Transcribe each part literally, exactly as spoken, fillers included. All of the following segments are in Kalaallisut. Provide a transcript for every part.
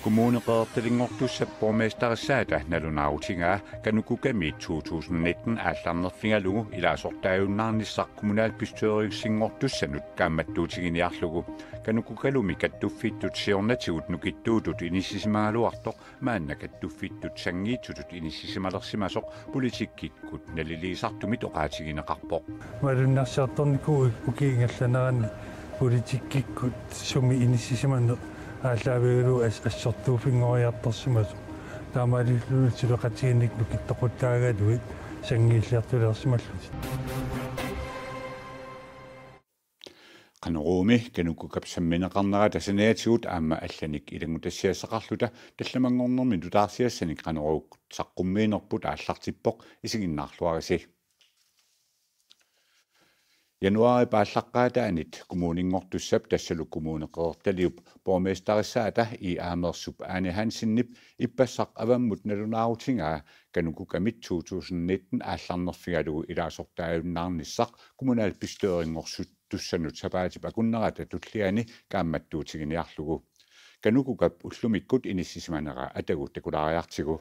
Kommuneqeqertalinngortussap borgmesterissaata nalunaarutigaa KANUKOKA-miit to tusind nitten aallarnerfigalugu ilaasortaajunnaarnissaq kommunalbestyrelsinngortussanut kaammattuutiginiarlugu. KANUKOKA-lumi kattuffittut siornatigut nukittuutut inissisimagaluartoq maanna kattuffittut sanngiitsutut inissisimalersimasoq politikkikkut naliliisartumit oqaatigineqarpoq. Malunnarsiartornikuuvoq ukiup ingerlanerani politikkikkut sumi inissisimaneq aallaavigalugu as-, assortuuffinngoriartorsimasoq. Taamaalilluni suleqatigiinnik nukittoqquttaagaluit sanngiilliartulersimallutik. Qanoruumi KANUKOKA-p sammineqarnerata saniatigut aamma allanik ilanngutassiassaqarluta tallamanngornermi nutaarsiassanik Qanoruukkut saqqummiinerput aallartippoq, isiginnaarluarisi. Januaarip aallaqqaataanit kommuninngortussap tassalu Kommuneqeqertaliup borgmesterissaata I. Amersup Ane Hansenip ippassaq avammut nalunaarutigaa KANUKOKA-miit to tusind nitten aallarnerfigalugu ilaasortaajunnaarnissaq kommunalbestyrelsinngortussanut sapaatip akunnerata tulliani kaammattuutiginiarlugu. KANUKOKA-p ullumikkut inissisimanera atagu takulaariartigu.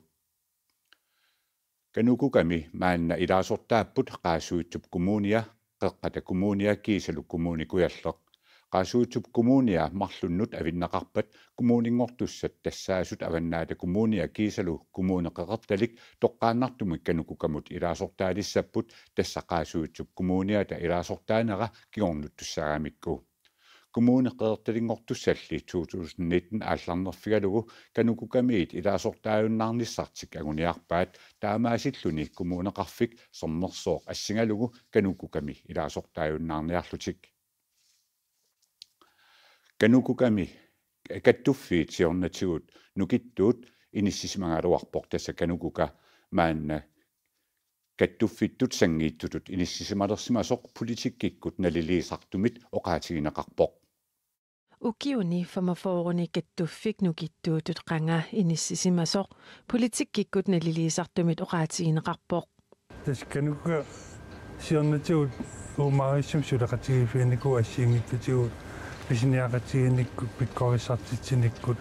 KANUKOKA-mi maanna ilaasortaapput Qaasuitsup Kommunia, Qeqqata Kommunia kiisalu Kommune Kujalleq. Qaasuitsup Kommunia marlunnut avinnaqarpat kommuninngortussat tassaasut Avannaata Kommunia kiisalu Kommuneqeqertalik toqqaannartumik KANUKOKA-mut ilaasortaalissapput, tassa Qaasuitsup Kommuniata ilaasortaanera kingornuttussaagamikku. Kommuneqeqertalinngortussalli to tusind nitten aallarnerfigalugu KANUKOKA-miit ilaasortaajunnaarnissartik anguniarpaat, taamaasilluni kommuneqarfik Sermersooq assigalugu KANUKOKA-mi ilaasortaajunnaarniarlutik. KANUKOKA-mi kattuffiit siornatigut nukittuut inissisimagaluarpoq, tassa KANUKOKA maanna kattuffittut sanngiitsutut inissisimalersimasoq politikkikkut naliliisartumit oqaatigineqarpoq. Ukiuni femogfyrreni kattuffik nukittuutut qanga inissisimasoq politikkikkut naliliisartumit oqaatigineqarpoq. Tassa KANUKOKA siornatigut uumaarissummik suleqatigiiffiginikuuvoq assigiinngitsutigut pisiniaqatigiinnikkut, pikkorissartitsinikkut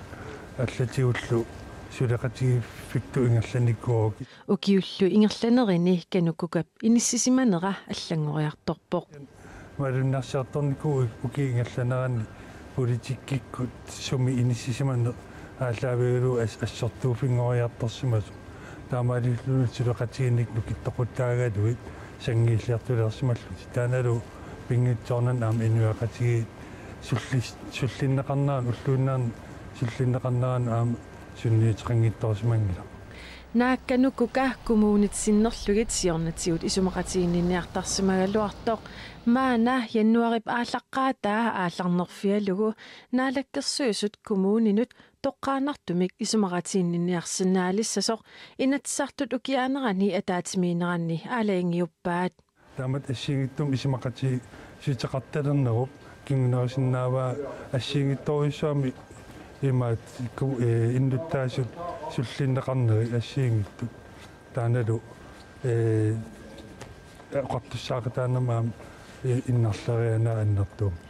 allatigullu suleqatigiiffittut ingerlanikuuvoq. Ukiullu ingerlanerini KANUKOKA-p inissisimanera allanngoriartorpoq. Malunnarsiartornikuuvoq ukiup ingerlanerani politikkikkut sumi inissisimaneq aallaavigalugu as-, assortuuffinngoriartorsimasoq. Taamaalilluni suleqatigiinnik nukittoqquttaagaluit sanngiilliartulersimallutik. Taannalu pinngitsoornani aamma inuiaqatigiit sullis-, sullinneqarneranut, ulluinnarni sullinneqarneranut aamma sunniuteqanngitsoorsimanngilaq. Naak KANUKOKA kommunit sinnerlugit siornatigut isumaqatiginninniartarsimagaluartoq maanna januaarip aallaqqaataa aallarnerfigalugu Naalakkersuisut kommuninut toqqaannartumik isumaqatiginninniarsinnaalissasoq Inatsisartut ukiaanerani ataatsimiinneranni aalajangiuppaat. Taamatut assigiinngitsumik isumaqatigiissuteqartalernerup kingunerisinnaavaa assigiinngitsorujussuarmik imaattoq ku-, ee, innuttaasut sullinneqarnerit assigiinngitsut. Taannalu, ee, oqartussaaqataanermut aamma, ee, innarlerianaa annertuumik.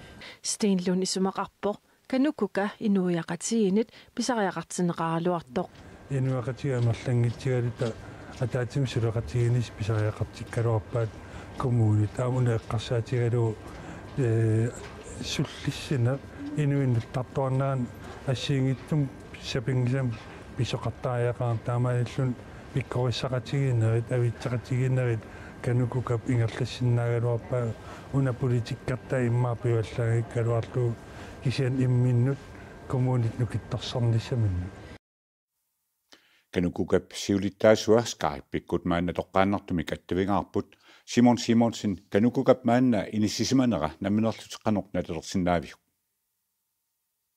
Sten Lund isumaqarpoq KANUKOKA inuiaqatigiinnit pisariaqartinneqaraluartoq. Inuiaqatigiit amerlanngitsigaluta ataatsimik suleqatigiinnissaq pisariaqartikkaluarpaat kommunit. Aamma una eqqarsaatigalugu, ee, sullissineq inuit nuttartuarneranni assigiinngitsumik sapinngisamik pisoqartariaqarneq, taamaalilluni pikkorissaqatigiinnerit, avitseqatigiinnerit KANUKOKA-p ingerlassinnaagaluarpaat. Una politikkertai immaqa pivallaanngikkaluarlugu, kisianni imminnut kommunit nukittorsarnissaminnut. KANUKOKA-p siulittaasua Skype-ikkut maanna toqqaannartumik attavigaarput. Simon Simonsen, KANUKOKA-p maanna inissisimanera nammineerlutit qanoq nalilersinnaaviuk?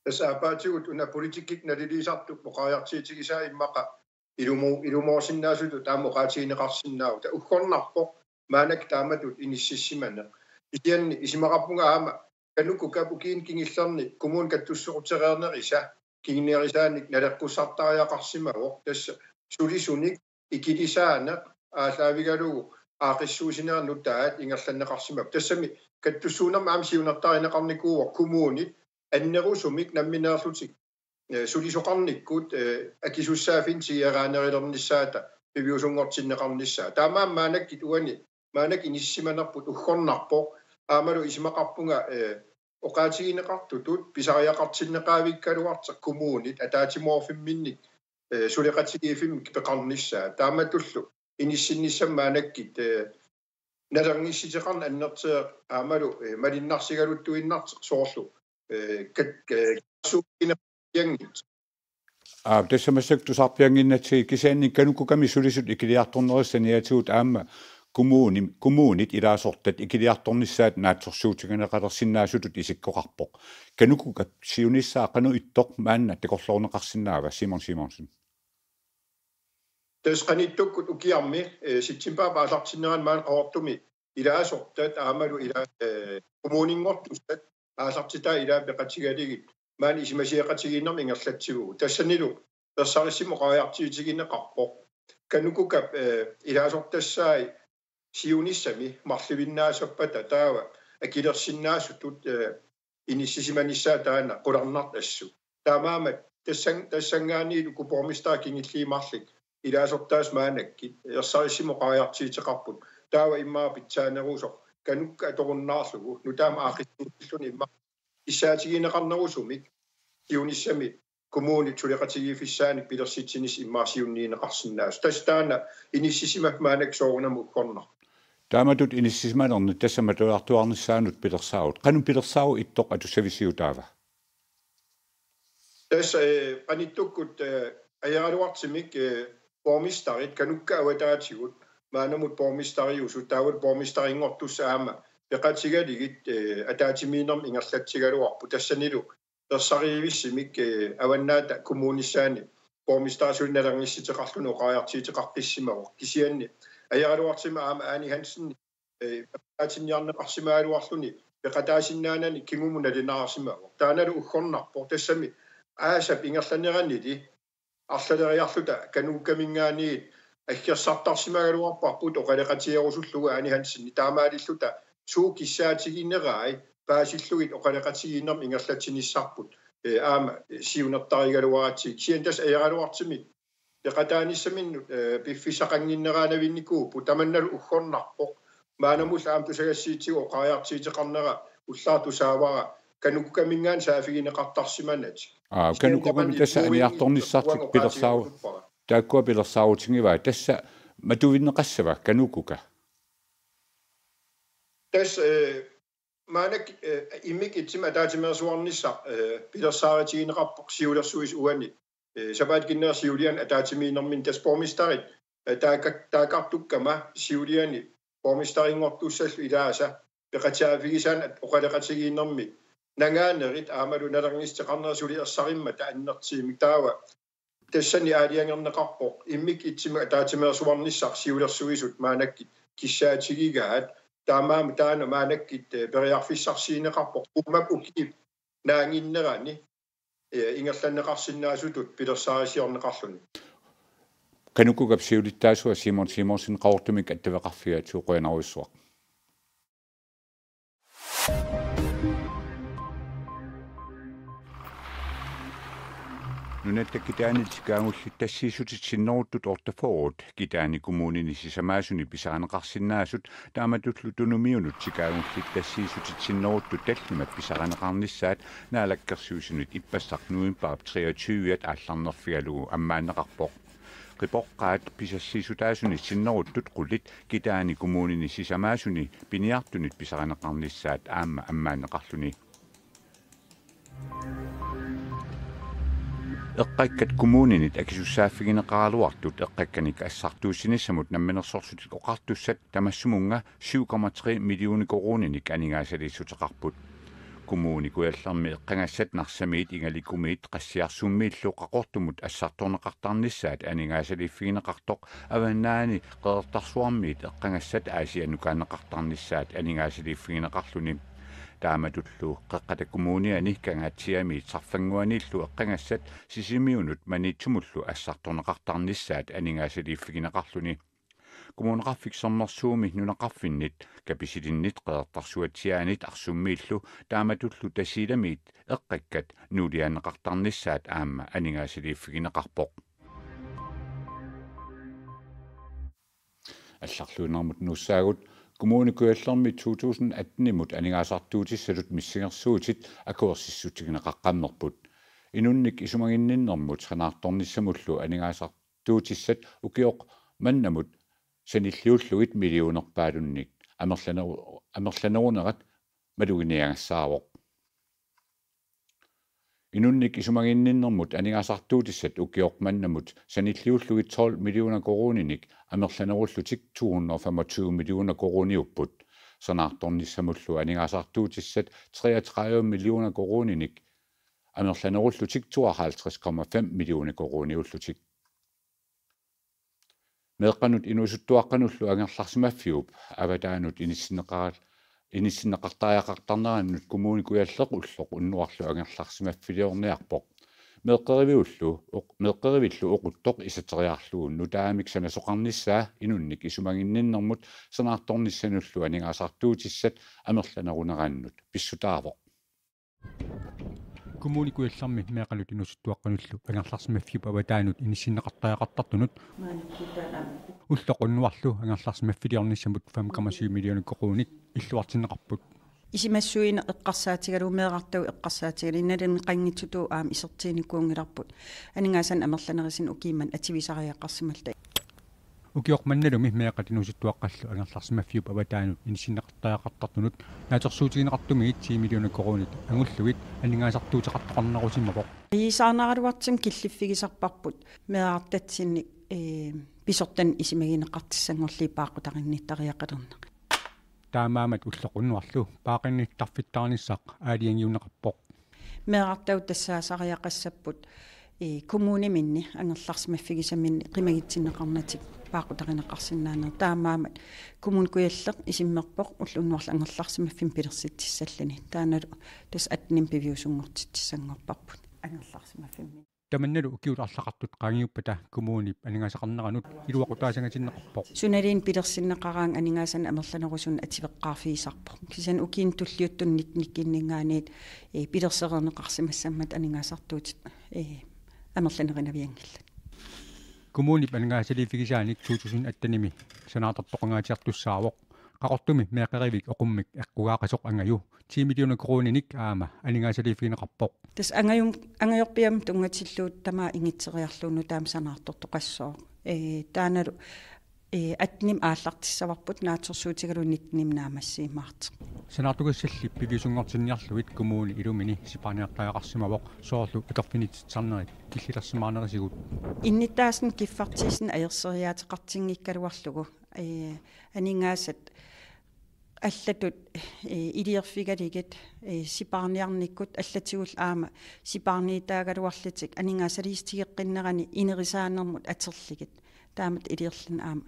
Tassa aappaatigut una politikkikkut naliliisartup oqariartuutigisaa immaqa ilumo-, ilumoorsinnaasutut taama oqaatigineqarsinnaavoq. Taava uggornarpoq maannakkut taamatut inissisimaneq. Kisianni isumaqarpunga aamma KANUKOKA-p ukiuni kingullerni kommuni kattussutereernerisa kingunerisaanik naleqqussartariaqarsimavoq, tassa sulisunik ikilisaaneq aallaavigalugu aaqqissuussinerit nutaat ingerlanneqarsimavoq. Tassami kattussuunermi aamma siunertarineqarnikuuvoq kommunit annerusumik nammineerlutik eh, sulisoqarnikkut, eh, akisussaaffimmik tigoriarnerulernissaata piviusunngortinneqarnissaa. Taamaammat maannakkut uani, maannakkut inissisimanerput uggornarpoq, aammalu isumaqarpunga, eh, oqaatigineqartutut pisariaqartinneqavikkaluartoq kommunit ataatsimoorfimminnik, eh, suleqatigiiffimmik peqarnissaa. Taamatullu inissinnissamut maannakkut, eh, nalornissuteqarneq annertuumik aammalu, eh, malunnarsigaluttuinnartoq soorlu, eh, kat-, eh, kaassuugineqarnianngitsoq. Aa, tassa massakkut tusarpiannginnatsigit kisianni KANUKOKA-mi sulisut ikiliartornerisa saniatigut aamma kommuni-, kommunit ilaasortat ikiliartornissaat naatsorsuutigineqalersinnaasutut isikkoqarpoq. KANUKOKA-p siunissaa qanoq ittoq maanna takorloorneqarsinnaava, Simon Simonsen? Tassa qanittukkut ukiarmi, eh, septembarip aallartinnerani maani Qaqortumi ilaasortat aammalu ila-, eh, kommuninngortussat aallartitaat ilaat peqatigalugit maani isumasioqatigiinnermut ingerlatsivugut. Tassanilu ersarissummik oqariartuutigineqarpoq. KANUKOKA-p, eh, ilaasortassai siunissami marluinnaassappata taava akilersinnaasutut, eh, inissisimanissaa taanna qularnartoq assut. Taamaammat tassan-, tassanngaanniit uku borgmesterit kingulliit marluk ilaasortaasut maannakkut ersarissummik oqariartuuteqarput. Taava immaqa pitsaanerusoq KANUKOKA atorunnaarlugu nutaamik aaqqissuussilluni immaqa kissaatigineqarnerusumik siunissami kommunit suleqatigiiffissaannik pilersitsinissaq immaqa siunniunneqarsinnaasut. Tassa taanna inissisimapput maannakkut soorunami uggornarpoq. Taamatut inissisimanerni tassa matujartuarnissaanut pilersaarutit. Qanoq pilersaarut ittoq atussavisiuk taava? Tassa, eh, qanittukkut, eh, ajoraluartumik, eh, borgmesterit KANUKOKA-p avataatigut maannamut borgmesteriusut taavalu borgmesterinngortussat aamma peqatigalugit, eh, ataatsimiinnermut ingerlatsigaluarput tassanilu ersarivissumik, eh, Avannaata Kommunissaani borgmesteri suli nalornissuteqarluni oqariartuuteqaqqissimavoq. Kisianni ajoraluartumik aamma Ane Hansen, eh, peqataatinniarneqarsimagaluarluni peqataasinnaanani kingumut nalunaarsimavoq. Taannalu uggornarpoq, tassami aasap ingerlaneranili arlaleriarluta KANUKOKA-minngaanniit aggersartarsimagaluarparput oqaloqatigerusullugu Ane Hansen, taamaalilluta suut kissaatiginerai paasillugit oqaloqatigiinnermut ingerlatsinissarput, eh, aamma siunertarigaluaratsigit. Kisianni tassa ajoraluartumik peqataanissaminnut, eh, piffissaqannginneraanavinnikuupput, tamannalu uggornarpoq. Maannamullu aamma tusagassiuutitigut oqariartuuteqarnera ullaaq tusaavara KANUKOKA-minngaanniit saaffigineqartarsimanani. Aa, kisianni KANUKOKA-mi tamanna tassa iluuinngitsoq aniartornissartik uanga pilersaaru-, oqaatigerusuppara. Taakkua pilersaarutigivai. Tassa matuinneqassava KANUKOKA? Tassa, eh, maannakkut, eh, immikkut ittumik ataatsimeersuarnissaq, eh, pilersaarutigineqarpoq siulersuisut uani, eh, sapaatip akunnera siuliani ataatsimiinnerminni. Tassa borgmesterit, eh, taaka-, taakkartukkama siuliani borgmesterinngortussallu ilaasa peqatigiiffigisaannik oqaloqatigiinnermi nangaanerit aammalu nalornissuteqarnerit suli ersarimmata annertuumik. Taava tassani aalajangerneqarpoq immikkut ittumik ataatsimeersuarnissaq siulersuisut maannakkut kissaatigigaat, taamaammat taanna maannakkut, eh, periarfissarsiuunneqarpoq uuma ukiup naannginnerani, eh, ingerlanneqarsinnaasutut pilersaarusiorneqarluni. KANUKOKA-p siulittaasua Simon Simonsen Qaqortumik attaveqarfigatsigu, qujanarujussuaq. Nunatta Kitaani tikaagullit tassiissutit sinneruttut otteogfyrre Kitaani Kommunini sisamaasuni pisarineqarsinnaasut taamatullu Tunumiunut tikaagullit tassiissutit sinneruttut tallimat pisarineqarnissaat Naalakkersuisunit ippassaq novembarip treogtyve-at aallarnerfigalugu ammaanneqarpoq. Qipoqqaat pisassiissutaasunit sinneruttut qulit Kitaani Kommunini sisamaasuni piniartunit pisarineqarnissaat aamma ammaanneqarluni. Eqqakkat kommuninit akisussaaffigineqaraluartut eqqakkanik assartuussinissamut Namminersorlutik Oqartussat tamassumunnga syv komma tre millioner koruuninik aningaasaliissuteqarput. Kommune Kujallermi eqqagassat Narsamiit, Igalikumiit, Qassiarsummiillu Qaqortumut assartorneqartarnissaat aningaasaliiffigineqartoq, Avannaani Qeqertarsuarmiit eqqagassat Aasiannukaanneqartarnissaat aningaasaliiffigineqarluni. Taamatullu Qeqqata Kommuniani Kangaatsiamiit Sarfannguaniillu eqqagassat Sisimiunut Maniitsumullu assartorneqartarnissaat aningaasaliiffigineqarluni. Kommuneqarfik Sermersuumi nunaqarfinnit Kapisilinnit Qeqertarsuatsiaanit Arsummiillu taamatullu Tasiilamiit eqqakkat nuuliaanneqartarnissaat aamma aningaasaliiffigineqarpoq. Allarluinnarmut nuussaagut. Kommune Kujallermi to tusind atten-imut aningaasartuutissatut missingersuutit akuersissutigineqaqqammerput. Inunnik isumaginninnermut sanaartornissamullu aningaasartuutissat ukioq mannamut sanilliullugit millionerpaalunnik amerlaneru-, amerlanerunerat maluginiagassaavoq. Inunnik isumaginninnermut aningaasartuutissat ukioq mannamut sanilliullugit tolv millioner koruuninik amerlanerullutik to hundrede og femogtyve millioner koruuniupput. Sanaartornissamullu aningaasartuutissat treogtredive millioner koruuninik amerlanerullutik tooghalvtreds komma fem millioner koruuniullutik. Meeqqanut inuusuttuaqqanullu angerlarsimaffiup avataanut inissinneqar-, inissinneqartariaqartarnerannut Kommune Kujalleq ulloq unnuarlu angerlarsimaffiliorniarpoq. Meeqqeriviullu, oq-, meeqqerivillu oquttoq isateriarlugu nutaamik sanasoqarnissaa inunnik isumaginninnermut sanaartornissanullu aningaasartuutissat amerlanerunerannut pissutaavoq. Kommune Kujallermi meeqqanut inuusuttuaqqanullu angerlarsimaffiup avataanut inissinneqartariaqartartunut ulloq unnuarlu angerlarsimaffiliornissamut fem komma syv millioner koruunit illuartinneqarput. Isumassuineq eqqarsaatigalugu, meerartagut eqqarsaatigalugit, nalineqanngitsutut aamma isertiinikuunngilarput aningaasanik amerlanerisinik ukiummat atuisariaqarsimalluta. Ukioq mannalumi meeqqat inuusuttuaqqallu angerlarsimaffiup avataanut inissinneqartariaqartartunut naatsorsuutigineqartumit ti millioner koruunit angullugit aningaasartuuteqartoqarnerusimavoq. Ajuusaarnaraluartumik killiffigisarparput meerartatsinnik, ee, pisortanit isumagineqartussanngorlugit paaqqutarinnittariaqalerneq. Taamaammat ulloq unnuarlu paaqqinnittarfittaarnissaq aalajangiunneqarpoq. Meerartagut tassaasariaqassapput, ee, kommuniminni angerlarsimaffigisaminnik qimagutsinneqarnatik paaqqutarineqarsinnaaneq. Taamaammat Kommune Kujalleq isummerpoq ulloq unnuarlu angerlarsimaffimmik pilersitsissalluni. Taannalu tassa attenimi piviusunngortitsissanngorparput angerlarsimaffimmi. Tamannalu ukiut arlaqartut qaangiuppata kommunip aningaasaqarneranut iluaqutaasanngitinneqarpoq. Sunaluunniit pilersinneqaraangat aningaasanik amerlanerusunik atueqqaarfigisarpoq. Kisianni ukiuni tulliuttuni nittenninngaanniit, ee, pilersereerneqarsimassammat aningaasartuutit, ee, amerlanerinavianngillat. Kommunip aningaasaliiffigisaannik to tusind attenimi sanaartortoqangaatsiartussaavoq. Qaqortumi meeqqerivik oqummik eqqugaaqasoq Angaju ti millioner koruuninik aamma aningaasaliiffigineqarpoq. Tassa Angajum-, Angajorpiamut tunngatillugu tamaat ingitseriarlugu nutaamik sanaartortoqassooq. Ee, taannalu, ee, attenimi aallartissavarput naatsorsuutigalugu nittenimi naammassiimaartoq. Sanaartugassalli piviusunngortinniarlugit kommuni ilumini sipaarniartariaqarsimavoq, soorlu atorfinitsitsarnerit killilersimaarnerisigut. Innuttaasunut kiffartuussineq ajorseriaateqartinngikkaluarlugu, ee, aningaasat allatut, ee, iliorfigalugit, ee, sipaarniarnikkut allatigullu aamma sipaarniutaagaluarlutik aningaasaliissutigeqqinnerani inerisaanermut atorlugit. Taamatut iliorluni aamma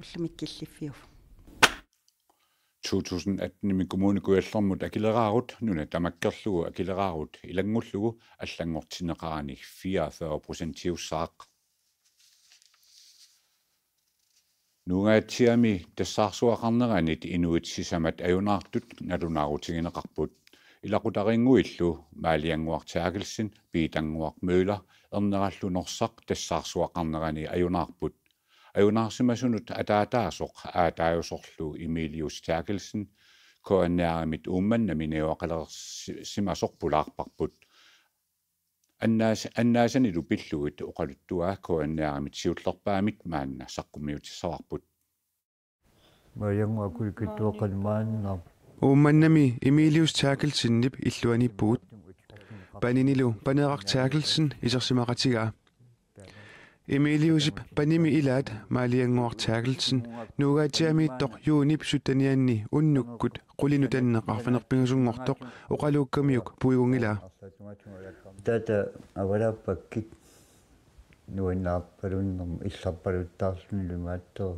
ullumikkut killiffiuvoq. To tusind attenimi Kommune Kujallermut akileraarut nuna tamakkerlugu akileraarut ilanngullugu allanngortinneqarani fireogfyrre procentiussaaq. Nuugaatsiami tassaarsuaqarneranit inuit sisamat ajunaartut nalunaarutigineqarput. Ilaqutariinnguillu Maaliannguaq Terkelsen, Piitannguaq Møller ernerallu Norsaq tassaarsuaqarnerani ajunaarput. Ajunaarsimasunut ataataasoq aataajusorlu Emilius Terkelsen K N R-imit Uummannami najugaqalersi-, simasoq pulaarparput. Annaas-, annaasanilu pillugit oqaluttuaa K N R-imit siullerpaamik maanna saqqummiutissavarput. Maaliannguaq kulikkittuaqqani maanna. Uummannami Emilius Terkelsenip illuaniippugut. Paninilu Paneeraq Terkelsen isersimaqatigaa. Emiliusip panimi ilaat Maaliannguaq Terkelsen Nuugaatsiamiittoq juunip syttenianni unnukkut qulinut tanneq arfineq-pingasunngortoq oqaluukkamiuk puigunngilaa. Taata avalappakkit nuannaarpalunnermut illarpaluttaarlunilu imaattoq.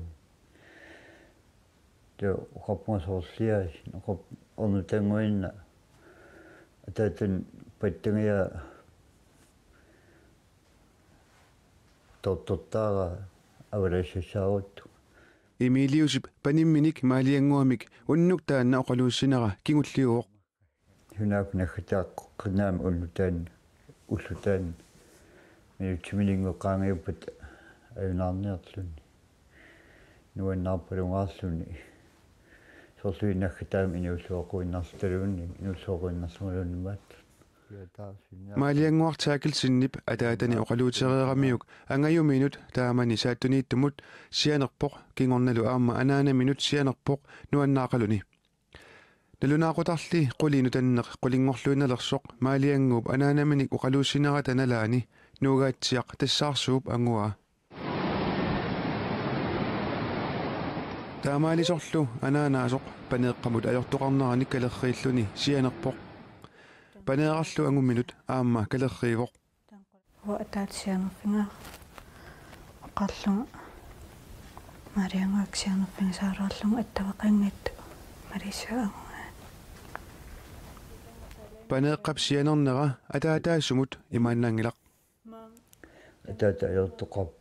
Taava oqarpunga soorliaasiit, oqarp-, ornutannguinna ataatani pattangia tortortaara avalassassaaruttoq. Emiliusip panimminik Maaliannguamik unnuk taanna oqaluussinera kingulliuvoq. Sunaaffa naggataaqqinnaammata unnuk taanna, ulloq taanna. Minutsimininngoqqaangajuppata ajunaarniarluni. Nuannaarpalungaarluni. Soorlu naggataamik inuulluaqquinnarluta, inuulluaqquinnarsimaluunniit maat. Maaliannguaq Terkelsenip ataatani oqaluutereeramiuk angajuminut taamani saattuniittumut sianerpoq, kingornalu aamma anaanaminut sianerpoq nuannaaqaluni. Nalunaaqutarli quli nutanneq qulinngorluinnalersoq Maaliannguup anaanaminik oqaluussinerata nalaani Nuugaatsiaq tassaarsuup anguaa. Taamaalisorlu anaanaasoq Paneeqqamut ajortoqarneranik kalerriilluni sianerpoq. Paneerarlu anguminut aamma kalerriivoq. Uanga ataata sianerfigaara. Oqarlunga Maaliannguaq sianerfigisaaraarlunga attaveqanngitsoq Malaysiaangugaanni. Paneeqqap sianernera ataataasumut imaannaanngilaq. Ataata ajortoqarpoq,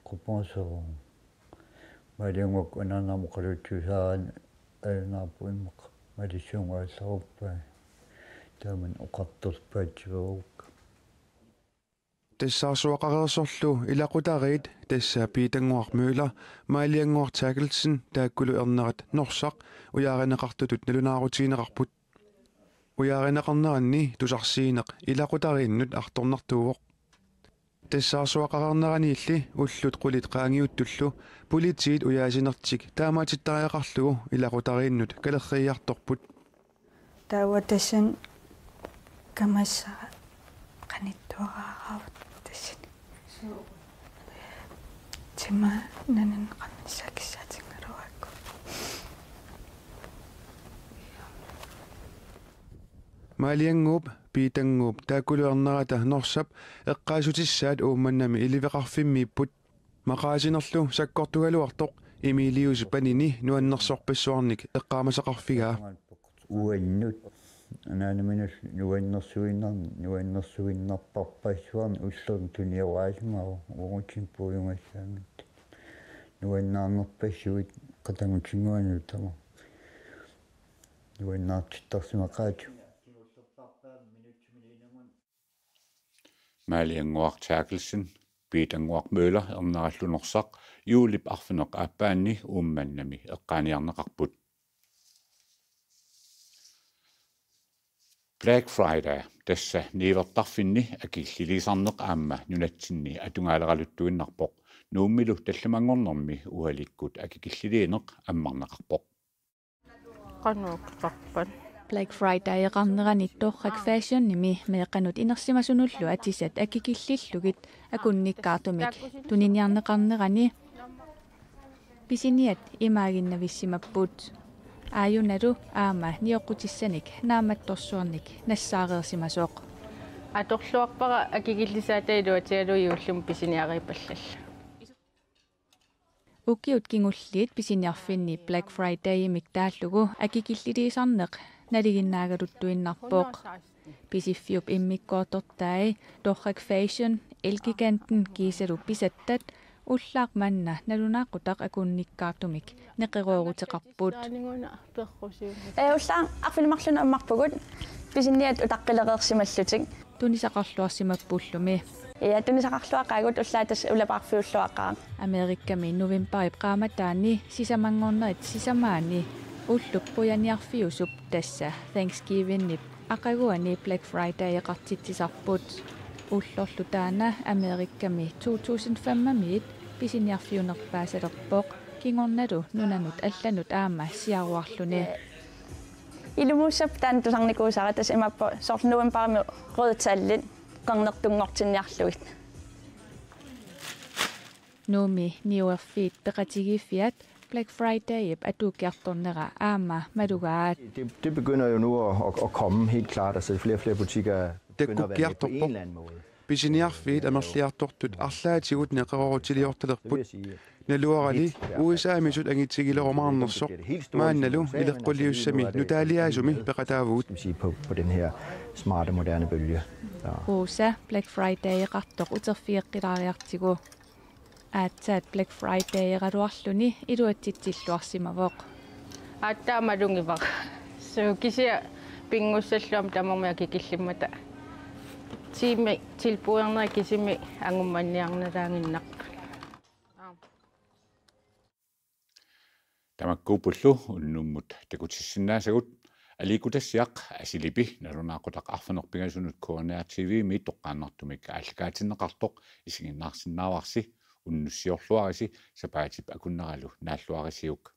qupperserung. Maaliannguaq anaanaamut oqaluutsiusaarani ajunaarpoq, immaqa Malaysiaangugaassaarpai. Taamani oqartorpaatsiveerukku. Tassaarsuaqareersorlu ilaqutariit, tassa Piitannguaq Møller, Maaliannguaq Terkelsen taakkulu ernerat Norsaq, ujaarineqartutut nalunaarutigineqarput. Ujaarineqarneranni tusarsiineq ilaqutariinnut artornartuuvoq. Tassaarsuaqareerneraniilli ullut qulit qaangiuttullu politiit ujaasinertik taamaatittariaqarlugu ilaqutariinnut kalerriiartorput. Taava tassani kamassara qanittuaraaraavoq tassani. Tima nanin qannissaa kissaatigaluarakku. Maaliannguup, Piitannguup taakkulu ernerata Norsap eqqaassutissaat Uummannami iliveqarfimmiipput. Maqaasinerlu sakkortugaluartoq Emiliusip panini nuannersorpassuarnik eqqaamasaqarfigaa. Uannut anaanaminut nuannersuinnarn-, nuannersuinnarparpassuarnik ullormut tunioraasimavoq, uagutsinnut puiugassaanngitsoq. Nuannaarnerpassuit qatanngutinngorluinnartut. Nuannaartittarsimaqaatigut. Maaliannguaq Terkelsen, Piitannguaq Møller ernerallu Norsaq juulip arfineq-aappaanni Uummannami eqqaaniarneqarput. Black Friday, tassa niuertarfinni akikilliliisarneq aamma nunatsinni atugaaleraluttuinnarpoq. Nuummilu tallimanngornermi ualikkut akikilliliineq ammarneqarpoq. Qanoq qaqpan. Black Friday-eqarnerani Torrak Fashionimi meeqqanut inersimasunullu atisat akikillillugit akunnikkaartumik tuniniarneqarnerani pisiniat imaaginnavissimapput. Aajunalu aamma nioqqutissanik naammattorsuarnik nassaareersimasoq. Atorluarpara akikillisaata iluatigalugu juullimi pisiniariipallallu. Ukiut kingulliit pisiniarfinni Black Friday-imik taallugu akikilliliisarneq nalinginnaagaluttuinnarpoq. Pisiffiup immikkoortortai Torrak Fashion, Elgiganten kiisalu Pisattat ullaaq manna nalunaaqutaq akunnikkaartumik neqerooruteqarput. Ee, ullaaq arfineq-marlunut ammarpugut pisiniat utaqqilereersimallutik. Tunisaqarluarsimappullumi. Ja, tunisaqarluaqaagut, ullaaq tassa ulapaarfiulluaqaaq. Amerikami novembarip qaammataani sisamanngornerit sisamaanni ullup qujaniarfiusup, tassa Thanksgivingip aqaguani Black Friday-eqartitsisarput. Ullorlu taanna Amerikami to tusind fem-imiit pisiniarfiunerpaasalerpoq, kingornalu nunanut allanut aamma siaruarluni. Ilumuussappat taanna tusarnikuusara, tassa imaappoq soorlu novembarimi røde tallit qernertunngortinniarlugit. Nuummi niuerfiit peqatigiiffiat Black Friday-ip atuukkiartornera aamma malugaat. Det, det begynder jo nu at, at, at komme helt klart. Altså, flere og flere butikker begynder at være med på en eller anden måde. Pisiniarfiit amerliartortut arlaatigut neqeroorutiliortalerput. Naluarali U S A-misut angitsigilerumaarnersoq maannalu ileqquliussami nutaaliaasumi peqataavugut. Skal vi sige, på, på den her smarte, moderne bølge. Så. Rosa, Black Friday-eqartoq uterfigeqqilaariartigu. Aatsaat Black Friday-eraluarluni iluatsitsilluarsimavoq. Aatsaat malugivara. Suu, kisianni pinngussalluarami tamarmik akikillimmata. Tiimi tilbudiornerit kisimik angummanniarnalaaginnarput. Tamakkuuppullu unnummut takutissinnaasagut. Aliikkutassiaq Asilipi nalunaaqutaq arfineq-pingasunut K N R T V-mi toqqaannartumik aallakaatinneqartoq isiginnaarsinnaavarsi. Unnussiorluarisi, sapaatip akunneralu naalluarisiuk.